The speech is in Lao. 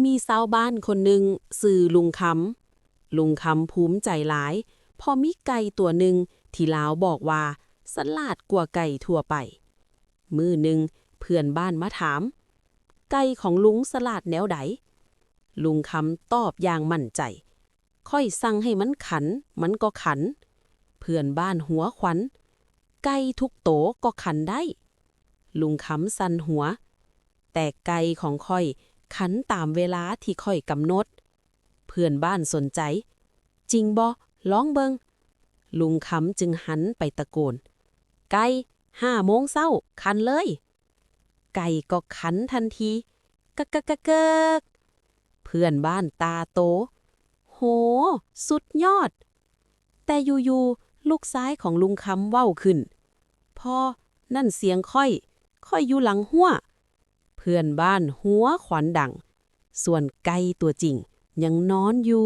ມີຊາວບ້ານຄົນໜຶ່ງຊື່ລຸງຄຳ. ລຸງຄຳພູມໃຈຫຼາຍ ເພາະມີໄກ່ຕົວໜຶ່ງທີ່ລາວບອກວ່າສະຫຼາດກວ່າໄກ່ທົ່ວໄປ. ມື້ໜຶ່ງເພື່ອນບ້ານມາຖາມ, ໄກ່ຂອງລຸງສະຫຼາດແນວໃດ? ລຸງຄຳຕອບຢ່າງໝັ້ນໃຈ, ຂ້ອຍສັ່ງໃຫ້ມັນຂັນ ມັນກໍຂັນ. ເພື່ອນບ້ານຫົວຂວັນ, ໄກ່ທຸກໂຕກໍຂັນໄດ້. ລຸງຄຳສັ່ນຫົວ, ແຕ່ໄກ່ຂອງຂ້ອຍຂັນຕາມເວລາທີ່ຂ້ອຍກຳນົດ. ເພື່ອນບ້ານສົນໃຈ, ຈິງບໍ່? ລອງເບິ່ງ. ລຸງຄຳຈຶ່ງຫັນໄປຕະໂກນ, ໄກ່ ຫ້າໂມງເຊົ້າ, ຂັນເລີຍ. ໄກ່ກໍຂັນທັນທີ, ກະກະກະເກີກ. ເພື່ອນບ້ານຕາໂຕ, ໂຫ ສຸດຍອດ! ແຕ່ຢູ່ໆ ລູກຊາຍຂອງລຸງຄຳເວົ້າຂຶ້ນ, ພໍ່, ນັ້ນສຽງຂ້ອຍ, ຂ້ອຍຢູ່ຫຼັງຮົ້ວ. ເພື່ອນບ້ານຫົວຂວັນດັງ, ສ່ວນໄກ່ຕົວຈິງຍັງນອນຢູ່.